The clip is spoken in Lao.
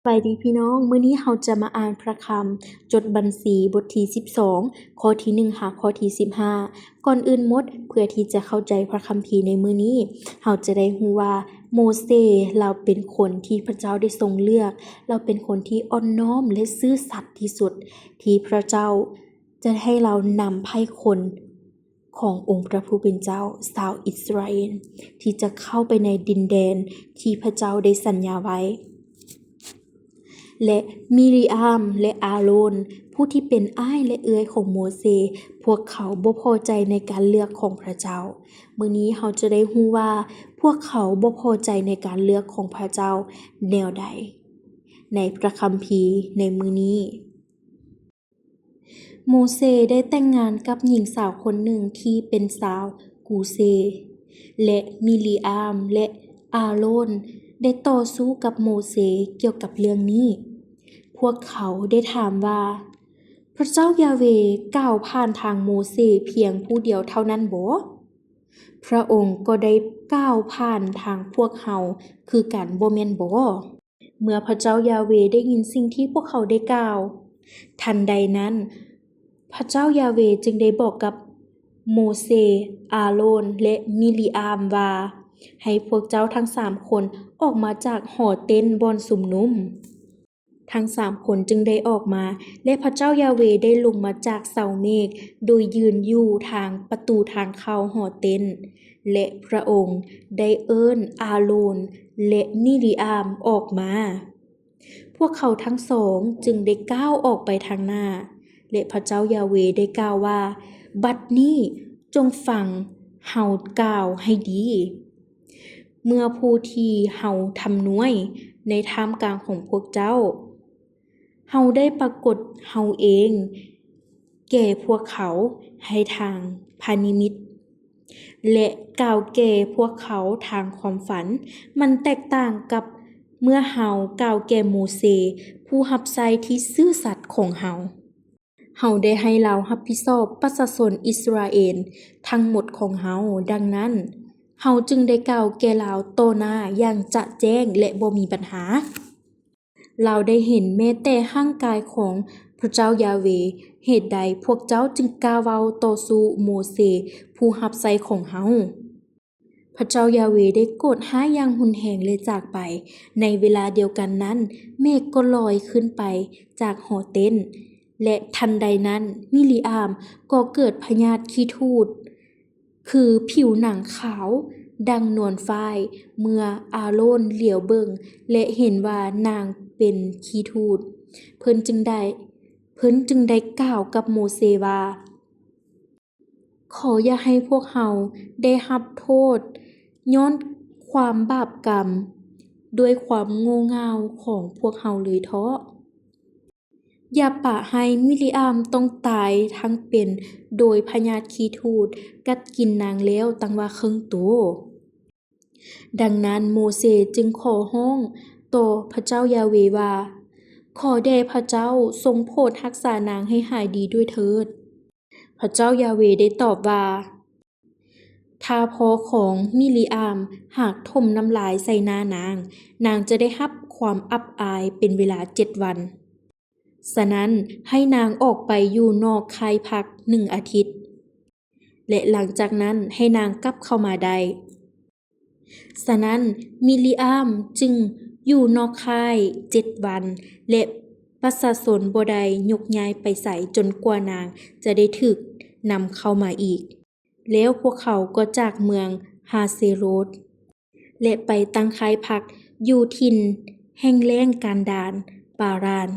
ສະບາຍດີພີ່ນ້ອງ, ມື້ນີ້ເຮົາຈະມາອ່ານພະຄຳຈົດບັນຊີບົດທີສິບສອງ ຂໍ້ທີໜຶ່ງຫາຂໍ້ທີສິບຫ້າ. ກ່ອນອື່ນໝົດ, ເພື່ອທີ່ຈະເຂົ້າໃຈພະຄຳພີໃນມື້ນີ້, ເຮົາຈະໄດ້ຮູ້ວ່າໂມເຊລາວເປັນຄົນທີ່ພະເຈົ້າໄດ້ຊົງເລືອກ, ລາວເປັນຄົນທີ່ອ່ອນນ້ອມ ແລະ ຊື່ສັດທີ່ສຸດ ທີ່ພະເຈົ້າຈະໃຫ້ລາວນຳໃພ້ຄົນ ຂອງອົງພະຜູ້ເປັນເຈົ້າ ຊາວອິດສະຣາເອນ ທີ່ຈະເຂົ້າໄປໃນດິນແດນທີ່ພະເຈົ້າໄດ້ສັນຍາໄວ້. ແລະ ມິຣິອາມ ແລະ ອາໂລນ ຜູ້ທີ່ເປັນອ້າຍ ແລະ ເອື້ອຍຂອງໂມເຊ, ພວກເຂົາບໍ່ພໍໃຈໃນການເລືອກຂອງພະເຈົ້າ. ມື້ນີ້ເຮົາຈະໄດ້ຮູ້ວ່າພວກເຂົາບໍ່ພໍໃຈໃນການເລືອກຂອງພະເຈົ້າແນວໃດ ໃນພະຄຳພີໃນມື້ນີ້. ໂມເຊໄດ້ແຕ່ງງານກັບຍິງສາວຄົນໜຶ່ງທີ່ເປັນຊາວກູເຊ, ແລະ ມິຣິອາມ ແລະ ອາໂລນໄດ້ຕໍ່ສູ້ກັບໂມເຊກ່ຽວກັບເລື່ອງນີ້. ພວກເຂົາໄດ້ຖາມວ່າ, ພະເຈົ້າຢາເວກ່າວຜ່ານທາງໂມເຊພຽງຜູ້ດຽວເທົ່ານັ້ນບໍ? ພະອົງກໍໄດ້ກ່າວຜ່ານທາງພວກເຮົາຄືກັນບໍ່ແມ່ນບໍ? ເມື່ອພະເຈົ້າຢາເວໄດ້ຍິນສິ່ງທີ່ພວກເຂົາໄດ້ກ່າວ, ທັນໃດນັ້ນ ພະເຈົ້າຢາເວຈຶ່ງໄດ້ບອກກັບໂມເຊ, ອາໂລນ ແລະ ມິຣິອາມວ່າ, ໃຫ້ພວກເຈົ້າທັງສາມຄົນອອກມາຈາກຫໍເຕັນບ່ອນຊຸມນຸມ. ທັງສາມຄົນຈຶ່ງໄດ້ອອກມາ, ແລະ ພະເຈົ້າຢາເວໄດ້ລົງມາຈາກເສົາເມກ ໂດຍຢືນຢູ່ທາງປະຕູທາງເຂົ້າຫໍເຕັນ. ແລະ ພະອົງໄດ້ເອີ້ນອາໂລນ ແລະ ມິຣິອາມອອກມາ. ພວກເຂົາທັງສອງຈຶ່ງໄດ້ກ້າວອອກໄປທາງໜ້າ, ແລະ ພະເຈົ້າຢາເວໄດ້ກ່າວວ່າ, ບັດນີ້ຈົ່ງຟັງເຮົາກ່າວໃຫ້ດີ. ເມື່ອຜູ້ທີ່ເຮົາທຳນວຍໃນທ່າມກາງຂອງພວກເຈົ້າ, ເຮົາໄດ້ປາກົດເຮົາເອງແກ່ພວກເຂົາໃນທາງພະນິມິດ ແລະ ກ່າວແກ່ພວກເຂົາທາງຄວາມຝັນ. ມັນແຕກຕ່າງກັບເມື່ອເຮົາກ່າວແກ່ໂມເຊ, ຜູ້ຮັບໃຊ້ທີ່ຊື່ສັດຂອງເຮົາ. ເຮົາໄດ້ໃຫ້ລາວຮັບຜິດຊອບປະຊາຊົນອິດສະຣາເອນທັງໝົດຂອງເຮົາ, ດັ່ງນັ້ນ, ເຮົາຈຶ່ງໄດ້ກ່າວແກ່ລາວຕໍ່ໜ້າຢ່າງຈະແຈ້ງ ແລະ ບໍ່ມີບັນຫາ. ລາວໄດ້ເຫັນແມ້ແຕ່ຮ່າງກາຍຂອງພະເຈົ້າຢາເວ, ເຫດໃດພວກເຈົ້າຈຶ່ງກ້າເວົ້າຕໍ່ສູ້ໂມເຊ ຜູ້ຮັບໃຊ້ຂອງເຮົາ? ພະເຈົ້າຢາເວໄດ້ໂກດຮ້າຍຢ່າງຮຸນແຮງ ແລະ ຈາກໄປ. ໃນເວລາດຽວກັນນັ້ນ, ເມກກໍລອຍຂຶ້ນໄປຈາກຫໍເຕັນ, ແລະ ທັນໃດນັ້ນ, ມິຣິອາມກໍເກີດພະຍາດຂີ້ທູດ, ຄືຜິວໜັງຂາວດັ່ງນວນຝ້າຍ. ເມື່ອອາໂລນຫຼຽວເບິ່ງ ແລະ ເຫັນວ່ານາງເປັນຂີ້ທູດ, ເພິ່ນຈຶ່ງໄດ້, ເພິ່ນຈຶ່ງໄດ້ກ່າວກັບໂມເຊວ່າ, ຂໍຢ່າໃຫ້ພວກເຮົາໄດ້ຮັບໂທດຍ້ອນຄວາມບາບກຳດ້ວຍຄວາມໂງ່ເຫງົ້າຂອງພວກເຮົາເລີຍເທາະ. ຢ່າປະໃຫ້ມິຣິອາມຕ້ອງຕາຍທັງເປັນໂດຍພະຍາດຂີ້ທູດກັດກິນນາງແລ້ວຕັ້ງວ່າເຄິ່ງໂຕ. ດັ່ງນັ້ນໂມເຊຈຶ່ງຂໍຮ້ອງຕໍ່ພະເຈົ້າຢາເວວ່າ, ຂໍແດ່ພະເຈົ້າຊົງໂຜດຮັກສານາງໃຫ້ຫາຍດີດ້ວຍເຖີດ. ພະເຈົ້າຢາເວໄດ້ຕອບວ່າ, ຖ້າພໍ່ຂອງມິຣິອາມຫາກຖົມນ້ຳລາຍໃສ່ໜ້ານາງ, ນາງຈະໄດ້ຮັບຄວາມອັບອາຍເປັນເວລາເຈັດວັນ. ສະນັ້ນ, ໃຫ້ນາງອອກໄປຢູ່ນອກຄ້າຍພັກໜຶ່ງອາທິດ, ແລະ ຫຼັງຈາກນັ້ນໃຫ້ນາງກັບເຂົ້າມາໄດ້. ສະນັ້ນ, ມິຣິອາມຈຶ່ງຢູ່ນອກຄ້າຍເຈັດວັນ, ແລະ ປະຊາຊົນບໍ່ໄດ້ຍົກຍ້າຍໄປໃສຈົນກວ່ານາງຈະໄດ້ຖືກນຳເຂົ້າມາອີກ. ແລ້ວພວກເຂົາກໍຈາກເມືອງຮາເຊໂຣດ ແລະ ໄປຕັ້ງຄ້າຍພັກຢູ່ຖິ່ນແຫ້ງແລ້ງກັນດານປາຣານ.